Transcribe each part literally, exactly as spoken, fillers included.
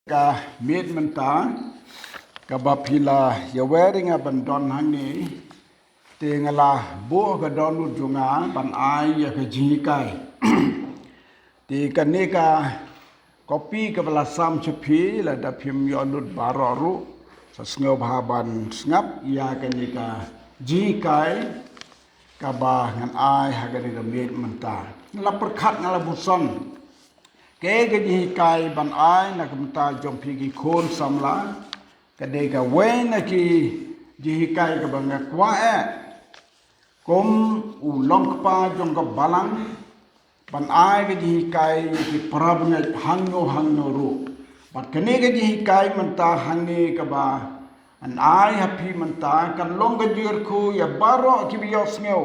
Ka miet mynta kaba phi la ïawer ïa nga ban don hangne, te nga la buh ka dohnud jong nga ban ai ïa ka jinghikai. Te kane ka kopi kaba la sam sha phi, lada phim ïoh lut baroh ruh, sa sngewbha ban sngap ïa kane ka jinghikai kaba ngan ai ha kane ka miet mynta. Nga la pyrkhat, nga la buson, kaei ka jinghikai ban ai na ka bynta jong phi ki khun samla. Ka dei kawei na ki jinghikai kaba nga kwah eh, kum u longkpa jong ka balang, ban ai ka jinghikai ïa ki para bangeit hangno hangno ruh. Bad kane ka jinghikai mynta hangne kaba ngan ai ha phi mynta, kan long ka jingkyrkhu ïa baroh kiba ïohsngew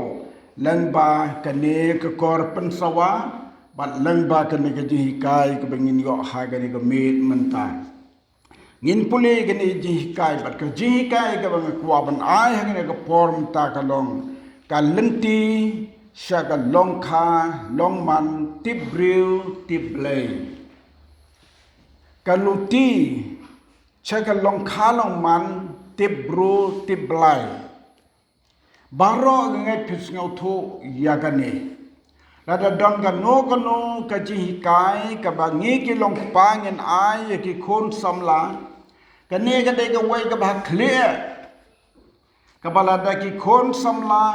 lyngba kane ka kor pynsawa, bad lyngba kane ka jinghikai kaba ngin ïoh ha kane ka miet mynta. Ngin pule kane ka jinghikai, bad ka jinghikai kaba nga kwah ban ai ha kane ka por mynta ka long ka lynti sha ka longkha longman, tip briew tip Blei. Ka lynti sha ka longkha longman, tip briew tip Blei. Baroh ka ngeit phi sngewthuh ïa kane. Lada don kano kano ka jinghikai kaba ngi ki longkpa ngin ai ïa ki khun samla, kane ka dei kawei kaba ha khlieh, kaba lada ki khun samla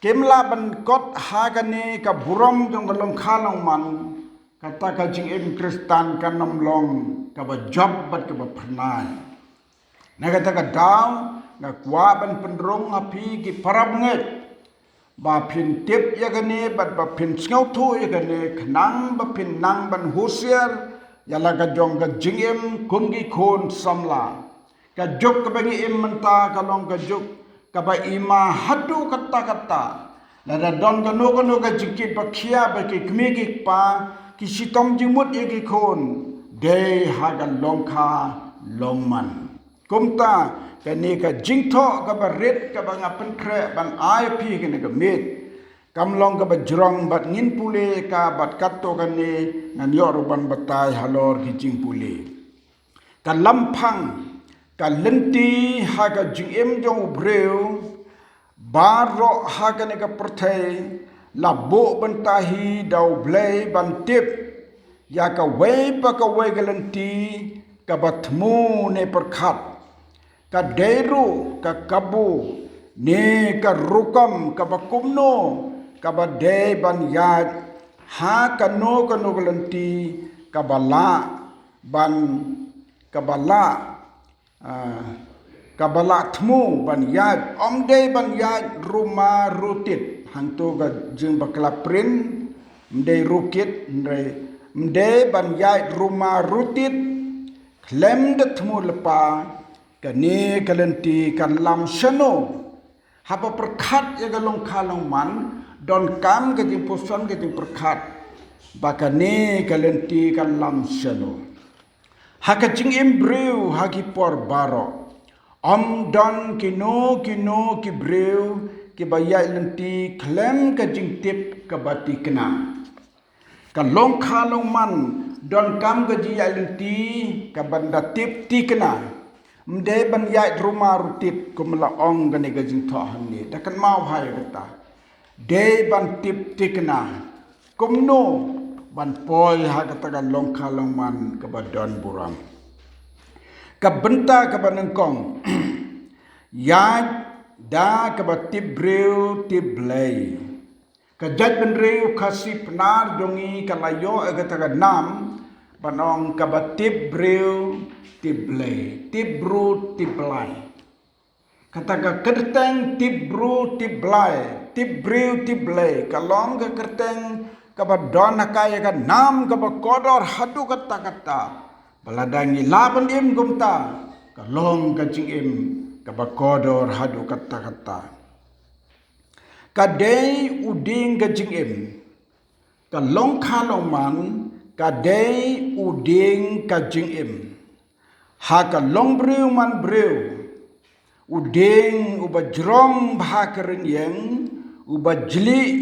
kim lah ban kot ha kane ka burom jong ka longkha longman, kata ka jingim Khristan kan ym long kaba jop bad kaba phyrnai. Na kata ka daw, nga kwah ban pynrung ha phi ki para bangeit ba phin tip ïa kane bad ba phin sngewthuh ïa kane, khnang ba phin nang ban husiar ïa la ka jong ka jingim kum ki khun samla. Ka juk kaba ngi im mynta ka long ka juk kaba ima haduh katta katta. Lada don kano kano ka jingkit ba khia ba ki kmie ki kpa ki shitom jingmut ïa ki khun, dei ha ka longkha longman. Kumta kane ka jingthoh kaba rit kaba nga pynkhreh ban ai phi kane ka miet, kam long kaba jrong bad ngin pule ka, bad katto katne ngan ïoh ruh ban batai halor ki jingpule. Ka lamphang ka lynti ha ka jingim jong u briew baroh ha kane ka pyrthei la buh bynta hi da u Blei ban tip ïa kawei pa kawei ka lynti kaba thmu ne pyrkhat. Ka dei ruh ka kabu ne ka rukom kaba kumno kaba dei ban ïaid ha kano kano ka lynti kaba lah ban, kaba lah, ah, kaba lah thmu ban ïaid, ym dei ban ïaid ruma rutit. Hangto ka jingbakla print, ym dei rukit, ym dei, ym dei ban ïaid ruma rutit khlem da thmu lypa. Kane ka lynti kan lam shano? Haba pyrkhat ïa ka longkha longman, donkam ka jingpuson ka jingpyrkhat ba kane ka lynti kan lam shano. Ha ka jingim briew ha ki por baroh, ym don kino kino ki briew kiba ïaid lynti khlem ka jingtip kaba thikna. Ka longkha longman donkam ka jingïaid lynti kaban da tip thikna. Ym dei ban ïaid ruma rutit kum la ong kane ka jingthoh hangne. Da kynmaw ha ïa kata. Dei ban tip thikna kumno ban poi ha kata ka longkha longman kaba don burom. Ka bynta kaba nyngkong, ïaid da kaba tip briew tip Blei. Ka jaitbynriew Khasi Pnar jong ngi ka la ïoh ïa kata ka nam ban ong kaba tip briew tip Blei, tip briew tip Blei. Kata ka kyrteng tip briew tip Blei, tip briew tip Blei, ka long ka kyrteng kaba don ha ka ïa ka nam kaba kordor haduh katta katta. Ba lada ngi lah ban im kumta, ka long ka jingim kaba kordor haduh katta katta. Ka dei u dieng ka jingim. Ka longkha longman ka dei u dieng ka jingim. Ha ka longbriew manbriew, u dieng uba jrong bha ka rynïeng, uba jlieh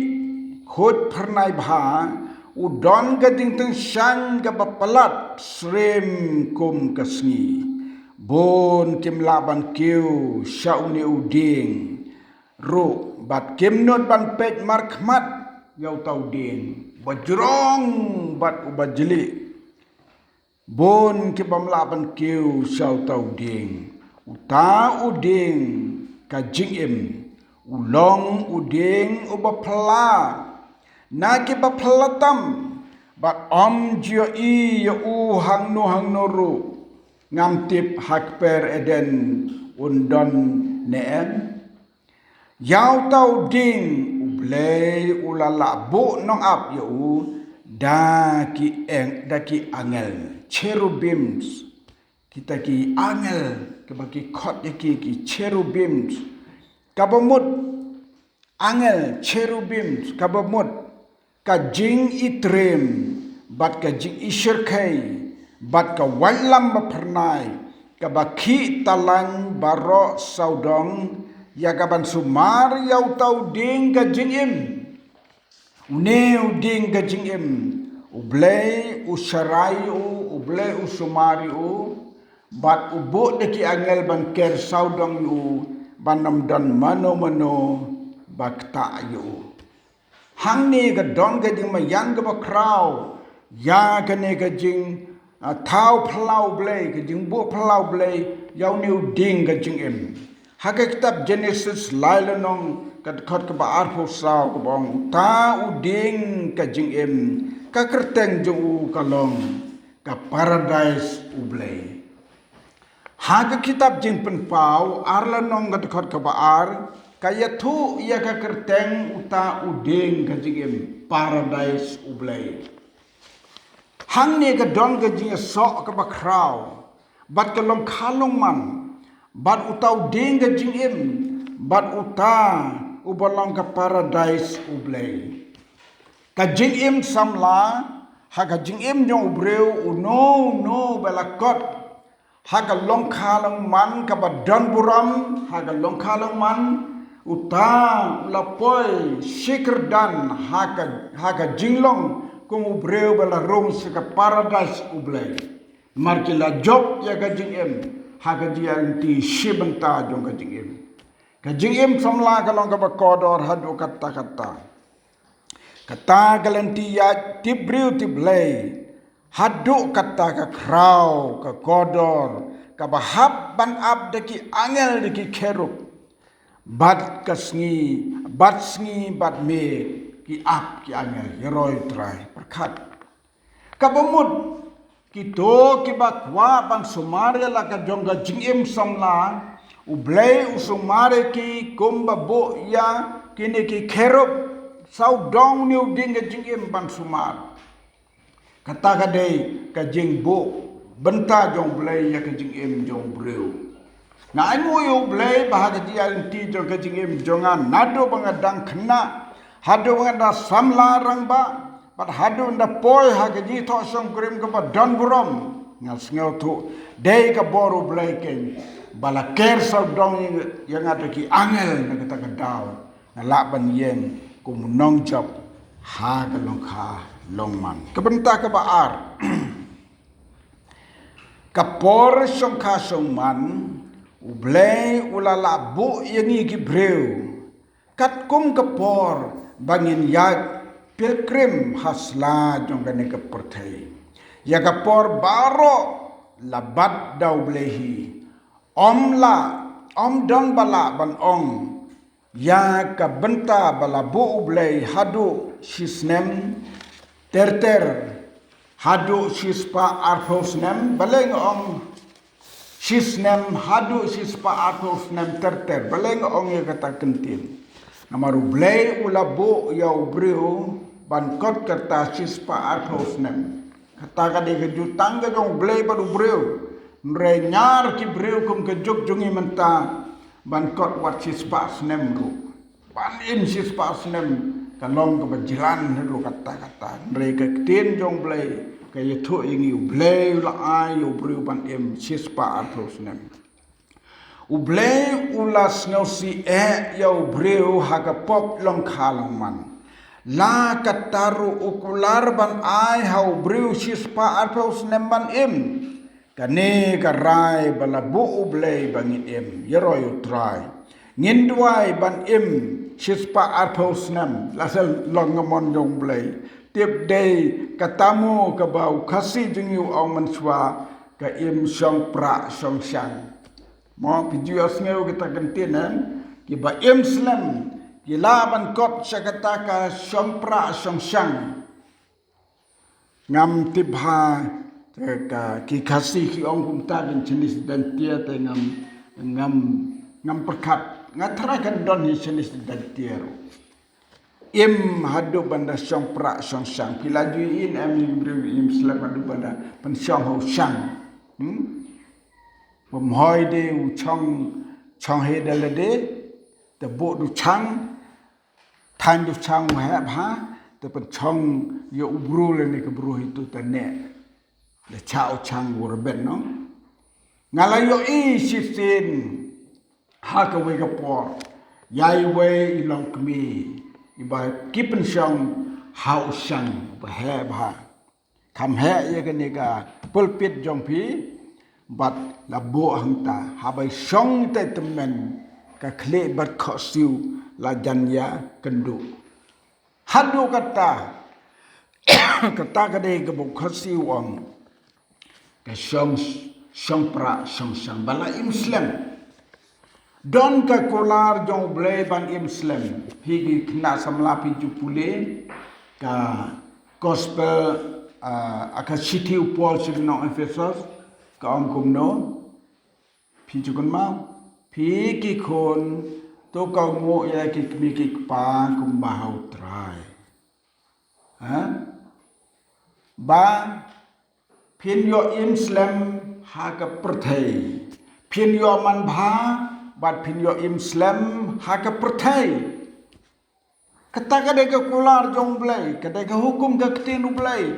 khuid phyrnai bha, u don ka jingtyngshaiñ kaba palat syriem kum ka sngi. Bun kim lah ban kiew sha une u dieng ruh, bad kim nud ban peit markhmat ïa uta u dieng uba jrong bad uba jlieh. Bun ki bym lah ban kiew sha uta u dieng. Uta u dieng ka jingim u long u dieng uba phylla na kiba phylla tam, bad ym ju ïohi ïa u hangno hangno ruh. Ngam tip ha kper Eden un don ne em. Ïa uta u dieng U Blei u la lah buh nongap ïa u da ki eng, da ki angel, cherubims. Kita ki angel kiba ki khot ïa ki, ki cherubims. Kaba mut angel, cherubims, kaba mut ka jingitriem, bad ka jingishyrkhei, bad ka waitlam ba phyrnai, kaba khih talain baroh sawdong, ïa kaban sumar ïa uta u dieng ka jingim. Une u dieng ka jingim, U Blei u sharai ïa u, U Blei u sumar ïa u, bad u buh da ki angel ban ker sawdong ïa u, ban ym don mano mano ba ktah ïa u. Hangne ka don ka jingmaïan kaba khraw ïa kane ka jing, ah, thaw phylla U Blei, ka jingbuh phylla U Blei ïa une u dieng ka jingim. Ha ka kitab Jenesis lai lynnong, ka dkhot kaba arphew saw, kaba ong, uta u dieng ka jingim, ka kyrteng jong u ka long ka paradais U Blei. Ha ka kitab Jingpynpaw ar lynnong, ka dkhot kaba ar, ka ïathuh ïa ka kyrteng uta u dieng ka jingim, paradais U Blei. Hangne ka don ka jingïasoh kaba khraw, bad ka longkha longman, bad uta u dieng ka jingim, bad uta uba long ka paradais U Blei. Ka jingim samla, ha ka jingim jong u briew, uno uno ba la kot ha ka longkha longman kaba don burom, ha ka longkha longman, uta u la poi shi kyrdan ha ka, ha ka jinglong kum u briew ba la rung sha ka paradais U Blei. Namar ki la jop ïa ka jingim ha ka jingïaid lynti shi bynta jong ka jingim. Ka jingim samla ka long kaba kordor haduh katta katta. Kata ka lynti ïaid tip briew tip Blei, haduh kata ka khraw ka kordor, kaba hap ban ap da ki angel da ki cherub. Bad ka sngi, bad sngi, bad miet, ki ap ki angel, ïaroh ïa U Trai. Pyrkhat. Kaba mut, kito kiba kwah ban sumar ïa la ka jong ka jingim samla, U Blei u sumar ïa ki kumba buh ïa kine ki cherub sawdong une u dieng ka jingim ban sumar. Kata ka dei ka jingbuh bynta jong U Blei ïa ka jingim jong u briew. Nga ainguh ïa U Blei ba ha ka jingïaid lynti jong ka jingim jong nga, naduh ba nga dang khynnah haduh ba nga dang samla rangbah, bad haduh nga dang poi ha ka jingthoh shongkurim kaba don burom, nga sngewthuh dei ka bor U Blei keiñ ba la ker sawdong ïa nga da ki angel na kata ka daw. Nga lah ban ïeng kum u nongjop ha ka longkha longman. Ka bynta kaba ar. Ka por shongkha shongman, U Blei u la lah buh ïa ngi ki briew katkum ka por ba ngin ïaid pilgrim ha sla jong kane ka pyrthei. Ïa ka por baroh la bat da U Blei hi. Ym lah, ym don ba lah ban ong ïa ka bynta ba la buh U Blei haduh shi snem ter ter, haduh shispah arphew snem, balei nga ong shi snem, haduh shispah arphew snem ter ter, balei nga ong ïa kata ka ktien? Namar U Blei u la buh ïa u briew ban kot kata shispah arphew snem. Kata ka dei ka jutang ka jong U Blei bad u briew. Hynrei ñiar ki briew kum ka juk jong ngi mynta ban kot wat shispah snem ruh. Ban im shispah snem ka long kaba jlan haduh katta katta. Hynrei ka ktien jong U Blei ka ïathuh ïa ngi, U Blei u la ai ïa u briew ban im shispah arphew snem. U Blei u la sngewsih eh ïa u briew ha ka pop longkha longman. La kata ruh u kular ban ai ha u briew shispah arphew snem ban im. Kane ka rai ba la buh U Blei ba ngin im ïa roi U Trai. Ngin duwai ban im shispah arphew snem, la sa long ka mon jong U Blei. Tip dei kata mo kaba u Khasi jong ngi u ong mynshuwa, ka im shong prah shong shang. Mo, phi ju ïohsngew kita ka ktien, eh? Kiba im slem ki lah ban kot sha kata ka shong prah shong shang. Ngam tip ha, te ka, ki Khasi ki ong kumta, kin Chinese dan tiar te ngam, ngam, ngam pyrkhat. Nga tharai kan don hi Chinese dan tiar. Im haduh ban da shong prah shong shang. Phi la ju ïohi em, ïa u briew im slem haduh ban da pynshong ha u shang. Hmm? Bym hoi de u chong, chong hi da lade, te buh da u chang, thaiñ da u chang u heh bha, te pynchong ïa u briew lane ka briew hi tu te neh. Da chah u chang u rben, no? Nga la ïohi shisien ha kawei ka por, ïa iwei i longkmie iba ki pynshong ha u shang uba heh bha. Kham heh ïa kane ka pulpit jong phi, bad la buh hangta, haba i shong ïa i tymmen, ka khlieh bad khohsiew la jan ïakynduh. Haduh katta, kata ka dei kaba u Khasi u ong ka shong, shong prah shong shang, ba la im slem. Don ka kular jong U Blei ban im slem. Phi ki khynnah samla phi ju pule ka gospel, ah, ka shithi u Paul sha ki nong Ephesos, ka ong kumno? Phi ju kynmaw? Phi ki khun, to kohnguh ïa ki kmie ki kpa kumba ha U Trai. Ha? Ba phin ïoh im slem ha ka pyrthei. Phin ïoh manbha bad phin ïoh im slem ha ka pyrthei. Kata ka dei ka kular jong U Blei, ka dei ka hukum, ka ktien U Blei.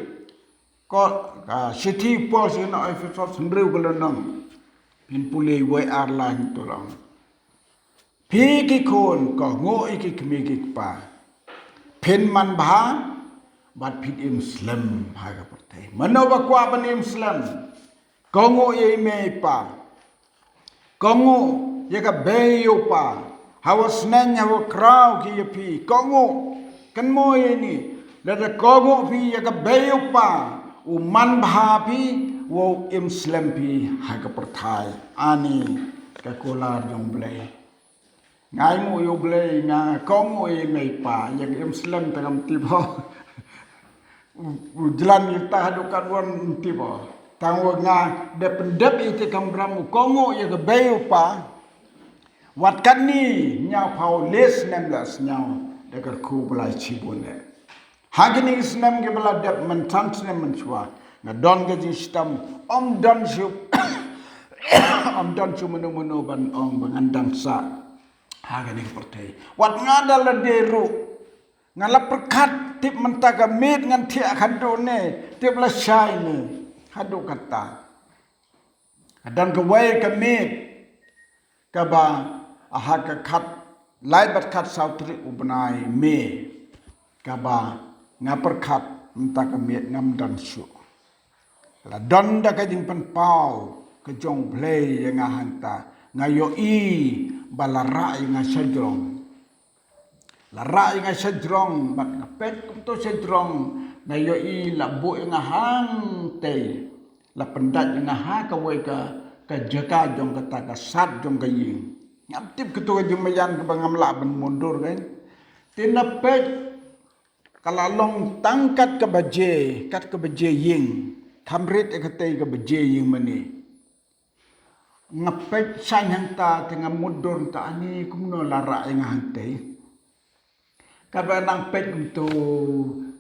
Ko, ka shithi Paul sha ki nong Ephesos hynriew ka lynnong. Phin pule wei ar lai hynriew ka lynnong. Phi ki khun, kohnguh ïa ki kmie ki kpa. Phin manbha bad phin im slem ha ka pyrthei. Mano ba kwah ban im slem? Kohnguh ïa i mei i pa. Kohnguh ïa ka bei ïa u pa. Ha wa sneng ha wa kraw ki ïa phi. Kohnguh. Kynmaw ïa ini. Lada kohnguh phi ïa ka bei ïa u pa, u manbha phi, wow im slem phi ha ka pyrthei. Ani ka kular jong U Blei. Nga ainguh ïa U Blei, nga kohnguh ïa i mei i pa, ïa ka im slem te ngam tip ho. U, u jlan ïa ta haduh katwon ngam tip ho. Tang wa nga dep pyndep ïa te kamram u kohnguh ïa ka bei u pa. Wat katni hynñiewphew lai snem la sñiaw da ka kyrkhu ba la shibun eh. Ha kine ki snem kiba la dep, mynta snem mynshuwa, nga don ka jingshitom, ym don shuh, ym don shuh mano mano ban ong ba ngan dang sah ha kane ka pyrthei. Wat nga da lade ruh nga la pyrkhat, tip mynta ka miet ngan thiah haduh ne, tip la shai ne, haduh kata. Ka don kawei ka miet kaba ha ka khat lai bad khat saw tarik u bnai May, kaba nga pyrkhat mynta ka miet ngam don shuh. La don da ka jingpynpaw ka jong U Blei ïa nga hangta, nga ïohi ba la rah ïa nga shajrong. La rah ïa nga shajrong, bad nga peit kumto shajrong, nga ïohi la buh ïa nga hangtei. La pyndait ïa nga ha kawei ka, ka jaka jong kata ka sad jong ka ïing. Ngam tip kato ka jingmaïan kaba ngam lah ban mundur kein. Te nga peit ka la long tang kat kaba je, kat kaba je ïing. Kham rit ïa katei kaba je ïing mane. Nga peit sha hangta te nga mutdur ta, ani kumno la rah ïa nga hangtei. Kaba nang peit kumto,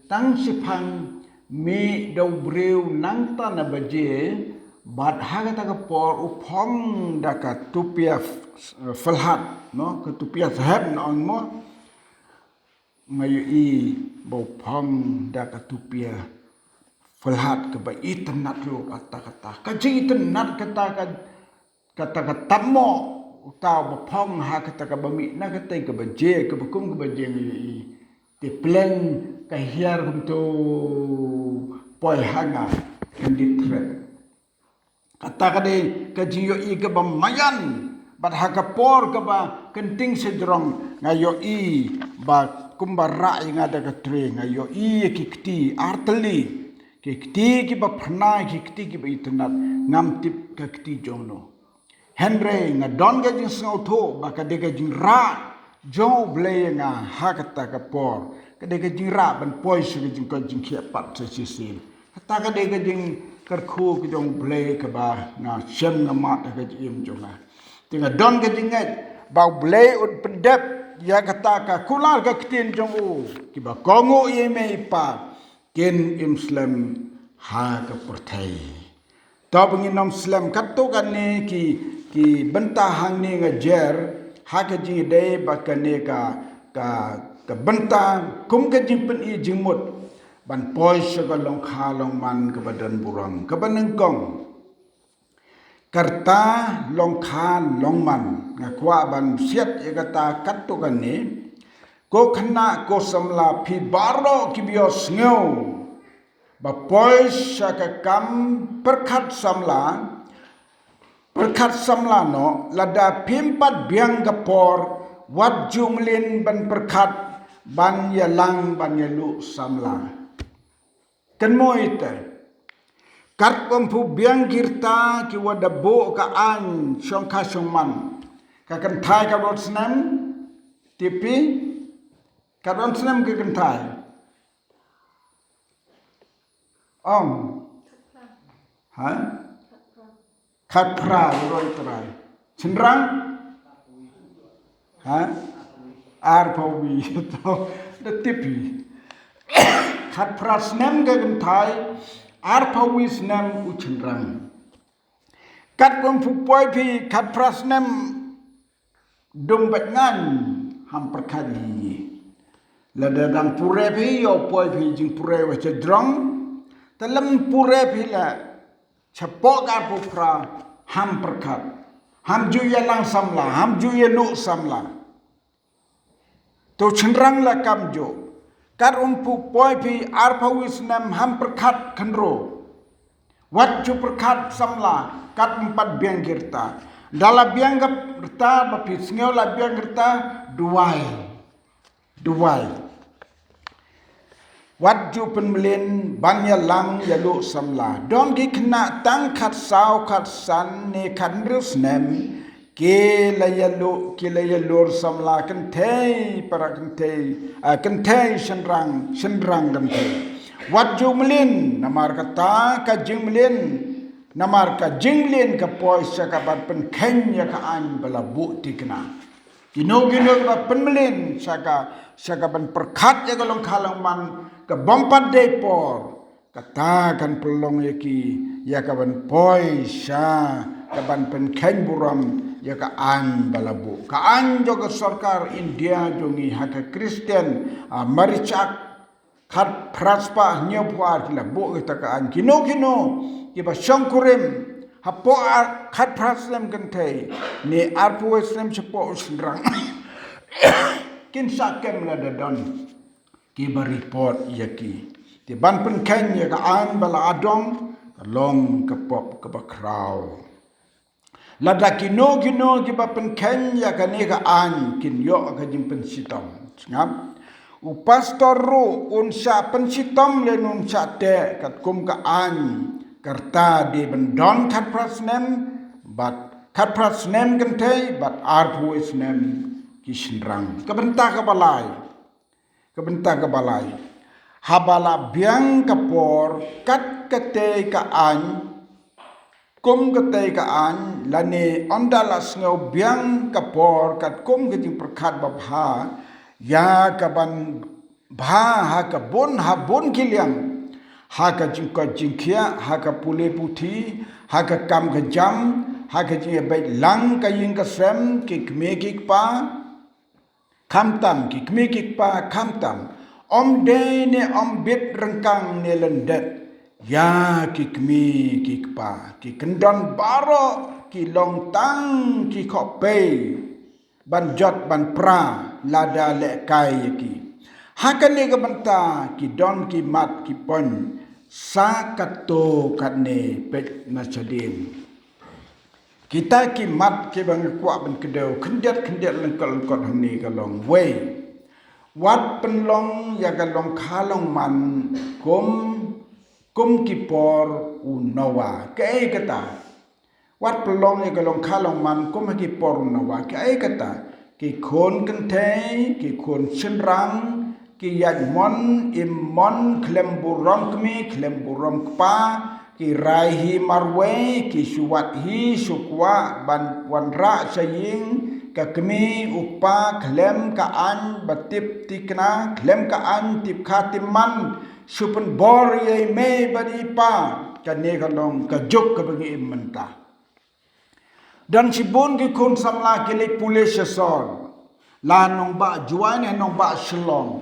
tang shiphang mih da u briew nangta na baje, bad ha kata ka por u phong da ka tupia f-, f-, phlad, no, ka tupia sahep na ong mo. Nga ïohi ba u phong da ka tupia phlad kaba itynnad ruh kata kata. Ka jingitynnad kata ka, kata ka tam mo uta uba phong ha kata kaba mih na katei kaba je, kaba kum kaba je nga ïohi. Te pleng ka hiar kumto poi ha nga, khyndiat thret. Kata ka dei ka jingïohi kaba maïan, bad ha ka por kaba kynting sha jrong nga ïohi ba kumba rah ïa nga da ka tre, nga ïohi ïa ki kti artylli, ki kti kiba pynai, ki kti kiba itynnad, ngam tip ka kti jong no. Hynrei nga don ka jingsngewthuh ba ka dei ka jingrah jong U Blei ïa nga ha kata ka por. Ka dei ka jingrah ban poi sha ka jingkoit jingkhiah pat sa shisien. Kata ka dei ka jingkyrkhu ka jong U Blei kaba nga shem nga mad ha ka jingim jong nga. Te nga don ka jingngeit ba U Blei un pyndep ïa kata ka kular ka ktien jong u, kiba kohnguh ïa i mei i pa kin im slem ha ka pyrthei. To ba ngin ym slem katto katne ki, ki bynta hangne nga jer ha ka jingïadei bad kane ka, ka, ka bynta kum ka jingpyni jingmut ban poi sha ka longkha longman kaba don burom kaba nyngkong. Ka rta longkha longman, nga kwah ban siat ïa kata katto katne. Ko khynnah ko samla, phi baroh kiba ïohsngew ba poi sha ka kam pyrkhat samla, pyrkhat samla noh. Lada phim pat biang ka por, wat ju mlien ban pyrkhat ban ïalang ban ïaluh samla. Kynmaw ite, kat kum phi biang ki rta kiwa da buh ka aiñ shongkha shongman, ka kynthai ka don snem, tip phi, ka don snem ka kynthai. Ong. Ha? Khatphra, roi trai. Shynrang? Ha? Arphew wi. To, da tip hi. Khatphra snem ka kynthai, arphew wi snem u shynrang. Kat kum phi poi phi khatphra snem, dum bad ngan, ham pyrkhat hi. Lada dang pure phi, ïoh poi phi jingpure wa cha jrong. Te lem pure phi la, chapoh ka arphew phra, ham pyrkhat. Ham ju ïalang samla, ham ju ïaluh samla. To shynrang la kam ju. Kat kum phi poi phi arphew wi snem, ham pyrkhat khynro. Wat ju pyrkhat samla, kat ym pat biang ki rta. Da la biang ka rta, ba phi sngew la biang ki rta, duwai. Duwai. Wat ju pynmlien ban ïalang ïaluh samla. Don ki khynnah tang khatsaw, khatsan ne khathynriew snem, ki la ïaluh, ki la ïalur samla kynthei, para kynthei, ah, kynthei shynrang, shynrang kynthei. Wat ju mlien, namar kata ka jingmlien, namar ka jingmlien ka poi sha kaban pynkheiñ ïa ka aiñ ba la buh thikna. Kino kino kiba pynmlien sha ka, sha kaban pyrkhat ïa ka longkha longman ka bym pat dei por, kata kan pynlong ïa ki ïa kaban poi sha kaban pynkheiñ burom ïa ka aiñ ba la buh. Ka aiñ jong ka sorkar India jong ngi ha ka Khristan, ah, Marriage Act, khatphra spah hynñiewphew ar ki la buh kita ka aiñ. Kino kino kiba shongkurim hapoh ar, khatphra snem kynthei ne arphew snem shapoh u shynrang, kin sa kem lada don kiba report ïa ki. Te ban pynkheiñ ïa ka aiñ ba la adong, ka long ka pop kaba khraw. Lada kino kino kiba pynkheiñ ïa kane ka aiñ kin ïoh ka jingpynshitom. Sngap. U pastor ruh un shah pynshitom lane un shah teh katkum ka aiñ ka rta dei ban don khatphra snem, bad khatphra snem kynthei bad arphew snem ki shynrang. Ka bynta kaba lai. Ka bynta kaba lai. Haba la biang ka por, kat katei ka aiñ, kum katei ka aiñ, lane ynda la sngew biang ka por, katkum ka jingpyrkhat babha ïa kaban bha ha ka bun, ha bun ki liang, ha ka jingkoit jingkhiah, ha ka pule puthi, ha ka kam ka jam, ha ka jingïabeit lang ka ïing ka sem, ki kmie ki kpa, khamtam, ki kmie ki kpa khamtam. Ym dei ne ym bit ryngkang ne lyndet ïa ki kmie ki kpa. Ki kyndon baroh ki long tang ki khohpei ban jot ban pra lada lehkai ïa ki. Ha kane ka bynta ki don ki mat ki pyn sa katto katne peit na shadien. Kita ki mat kiba nga kwah ban kdew khyndiat khyndiat lyngkot lyngkot hangne ka long wei. Wat pynlong ïa ka long kha long man kum kum ki por u Noah. Kaei kata? Wat pynlong ïa ka long kha long man kum ha ki por u Noah. Kaei kata? Ki khun kynthei, ki khun shynrang, ki ïaid mon im mon khlem burom kmie khlem burom kpa, ki rai hi marwei, ki shu wad hi shu kwah ban wanrah sha ïing, ka kmie u kpa khlem ka aiñ ba tip thikna, khlem ka aiñ tip kha tip man, shu pynbor ïa i mei bad i pa. Kane ka long ka juk kaba ngi im mynta. Don shibun ki khun samla ki leit pule sha sor, la nongbah Jowai ne nongbah Shillong.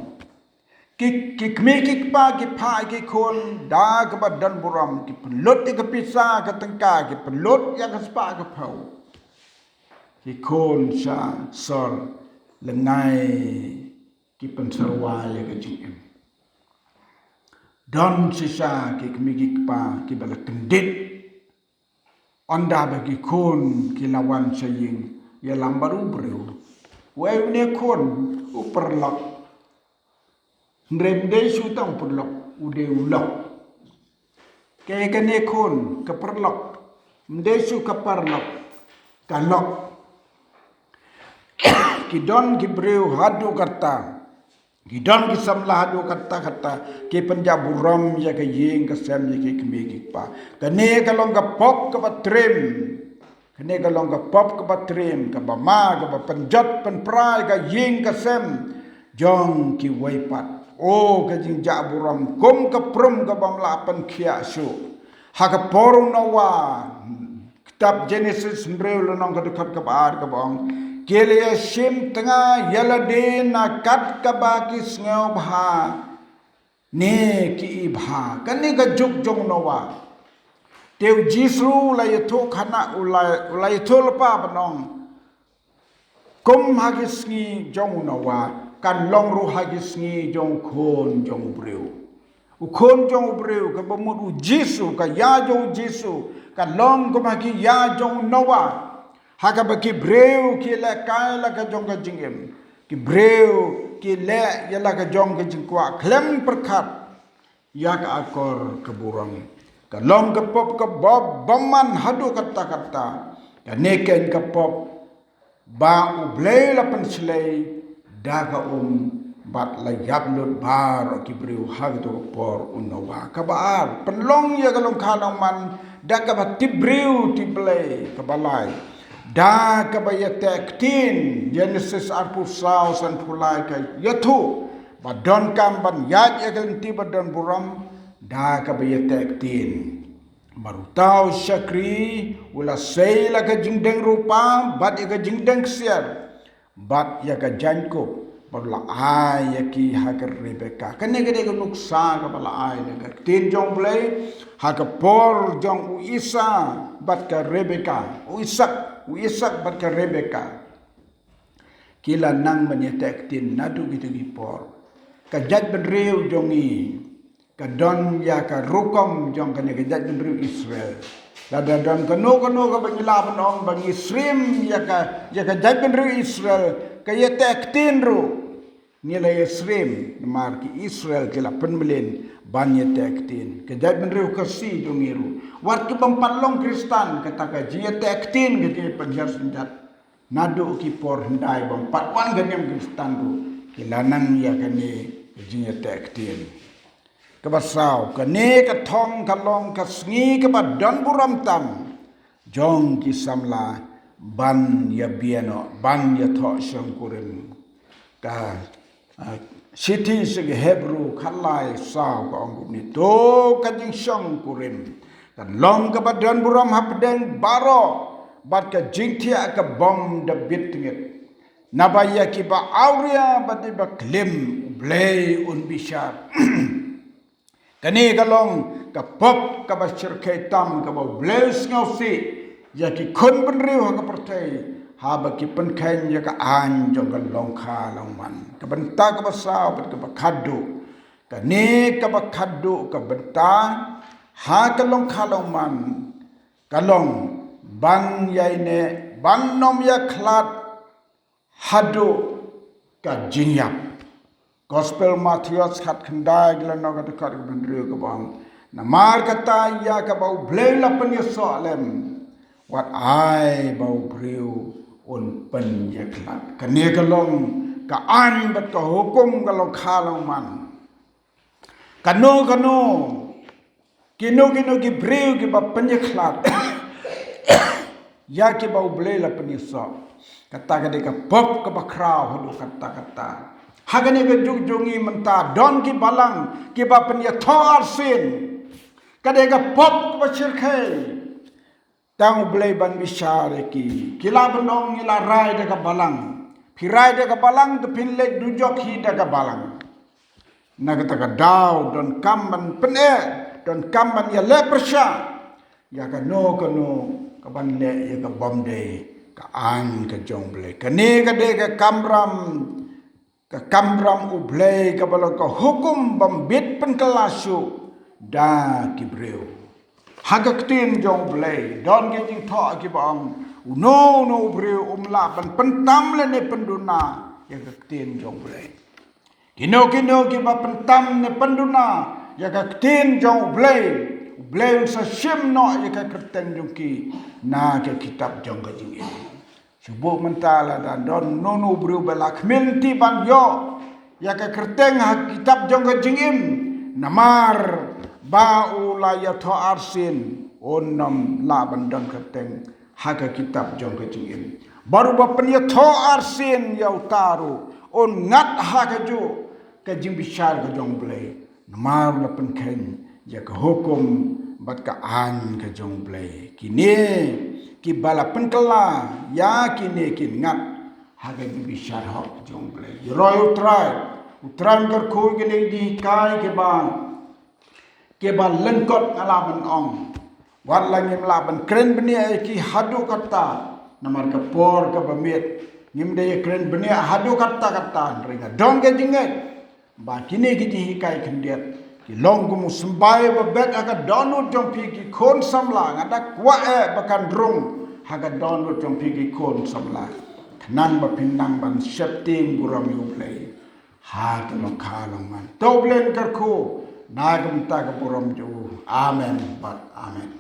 Ki, ki kmie ki kpa ki phah ki khun da kaba don burom, ki pynlut ïa ka pisa ka tyngka, ki pynlut ïa ka spah ka phew. Ki khun sha sor lyngngai ki pynsyrwa ïa ka jingim. Don shisha ki kmie ki kpa kiba la kyndit. Ynda ba ki khun ki la wan sha ïing, ïalam bad u briew. Wei une khun u paralok. Hynrei ym dei shu tang u paralok, u dei u lok. Kaei kane khun ka paralok? Ym dei shu ka paralok, ka lok. Ki don ki briew haduh katta. Ki don ki samla haduh katta katta, ki pynjah burom ïa ka ïing ka sem, ïa ki kmie ki kpa. Kane ka long ka pop kaba triem. Kane ka long ka pop kaba triem, kaba ma, kaba pynjot pynpra ïa ka ïing ka sem jong kiwei pat. O ka jingjah burom kum ka prum kaba ym lah pynkhiah shuh. Ha ka por u Noah, kitab Jenesis hynriew lynnong ka dkhot kaba ar kaba ong, ki la ïashim tnga ïa lade na kat kaba ki sngewbha ne ki ibha. Kane ka juk jong u Noah. Te u Jisu u la ïathuh khana, u la, u la ïathuh lypa ban ong, kum ha ki sngi jong u Noah kan long ruh ha ki sngi jong u Khun jong u briew. U Khun jong u briew kaba mut u Jisu, ka ïa jong u Jisu kan long kum ha ki ïa jong u Noah. Ha kaba ki briew ki leh kai la ka jong ka jingim, ki briew ki leh ïa la ka jong ka jingkwah khlem pyrkhat ïa ka akor ka burom. Ka long ka pop kaba bymman haduh katta katta. Kane keiñ ka pop ba U Blei la pynshlei da ka um bad la ïap lut baroh ki briew ha kato ka por u Noah. Kaba ar, pynlong ïa ka long kha long man da kaba tip briew tip Blei. Kaba lai, da kaba ïateh ktien. Jenesis arphew saw, sanphew lai ka ïathuh ba donkam ban ïaid ïa ka lynti ba don burom da kaba ïateh ktien. Bad uta u shakri u la sei la ka jingdeng rupa bad ïa ka jingdeng ksiar bad ïa ka jaiñkup, bad u la ai ïa ki ha ka Rebeka. Kane ka dei ka nuksa kaba la ai na ka ktien jong U Blei ha ka por jong u Isa bad ka Rebeka, u Isak, u Isak bad ka Rebeka. Ki la nang ban ïateh ktien naduh kito ki por. Ka jaitbynriew jong ngi ka don ïa ka rukom jong kane ka jaitbynriew Israel. Lada don kano kano kaba ngi lah ban ong ba ngi syriem ïa ka, ïa ka jaitbynriew Israel, ka ïateh ktien ruh ngi la ïasyriem, namar ki Israel ki la pynmlien ban ïateh ktien. Ka jaitbynriew Khasi jong ngi ruh, wat ki bym pat long Khristan, kata ka jingïateh ktien ka jingïapynhiar synjat naduh ki por hyndai bym pat wan ka niam Khristan ruh ki la nang ïa kane ka jingïateh ktien. Kaba saw, kane ka thong ka long ka sngi kaba don burom tam jong ki samla ban ïa beh noh, ban ïathoh shongkurim. Ka Ah, shithi sha ki Hebru khatlai saw ka ong kumne, to ka jingshongkurim kan long kaba don burom hapdeng baroh bad ka jingthiah ka bym da bit tngit. Naba ïa kiba awria bad kiba klim U Blei un bishar. Kane ka long ka pop kaba shyrkhei tam kaba U Blei u sngewsih ïa ki khun bynriew ha ka pyrthei haba ki pynkheiñ ïa ka aiñ jong ka longkha longman. Ka bynta kaba saw bad kaba khadduh. Kane kaba khadduh ka bynta ha ka longkha longman ka long ban ïaineh, ban nym ïakhlad haduh ka jingïap. Gospel Mathaios khatkhyndai, ka lynnong ka dkhot kaba hynriew, kaba ong: Namar kata ïa kaba U Blei u la pynïasoh lem, wat ai ba u briew un pynïakhlad. Kane ka long ka aiñ bad ka hukum ka longkha longman. Kano kano, kino kino ki briew kiba pynïakhlad ïa kiba U Blei la pynïasoh, kata ka dei ka pop kaba khraw haduh katta katta. Ha kane ka juk jong ngi mynta don ki balang kiba pynïathoh arsien. Ka dei ka pop kaba shyrkhei. Tang U Blei ban bishar ïa ki. Ki lah ban ong, ngi la rai da ka balang. Phi rai da ka balang, te phin leit dujok hi da ka balang. Na kata ka daw donkam ban pyneh, donkam ban ïaleh pyrshah ïa kano kano kaban leh ïa ka bym dei, ka aiñ ka jong U Blei. Kane ka dei ka kamram, ka kamram U Blei kaba long ka hukum bym bit pynkylla shuh da ki briew. Ha ka ktien jong U Blei don ki jingthoh kiba ong, uno uno u briew um lah ban pyntam lane pynduna ïa ka ktien jong U Blei. Kino kino kiba pyntam ne pynduna ïa ka ktien jong U Blei, U Blei un sa shim noh ïa ka kyrteng jong ki na ka kitab jong ka jingim. Shu buh mynta, lada don uno uno u briew ba la khmih lynti ban ïoh ïa ka kyrteng ha kitab jong ka jingim, namar ba u la ïathoh arsien, un nym lah ban don kyrteng ha ka kitab jong ka jingim. Bad uba pynïathoh arsien ïa uta ruh un ngat ha kajuh ka jingbishar ka jong U Blei. Namar u la pynkheiñ ïa ka hukum bad ka aiñ ka jong U Blei. Kine kiba la pynkylla ïa kine kin ngat ha ka jingbishar hok jong U Blei. Ïaroh ïa U Trai, U Trai un kyrkhu ïa kine ki jinghikai kiba, kiba lyngkot, nga lah ban ong. Wat la ngim lah ban kren bniah ïa ki haduh katta, namar ka por kaba miet, ngim dei ïa kren bniah haduh katta katta, hynrei nga don ka jingngeit ba kine ki jinghikai khyndiat ki long kum u symbai ba bet ha ka dohnud jong phi ki khun samla. Nga da kwah eh ba kan rung ha ka dohnud jong phi ki khun samla, khnang ba phin nang ban sheptieng burom ïa U Blei ha ka longkha longman. To U Blei un kyrkhu na ka bynta ka burom jong u. Amen bad amen.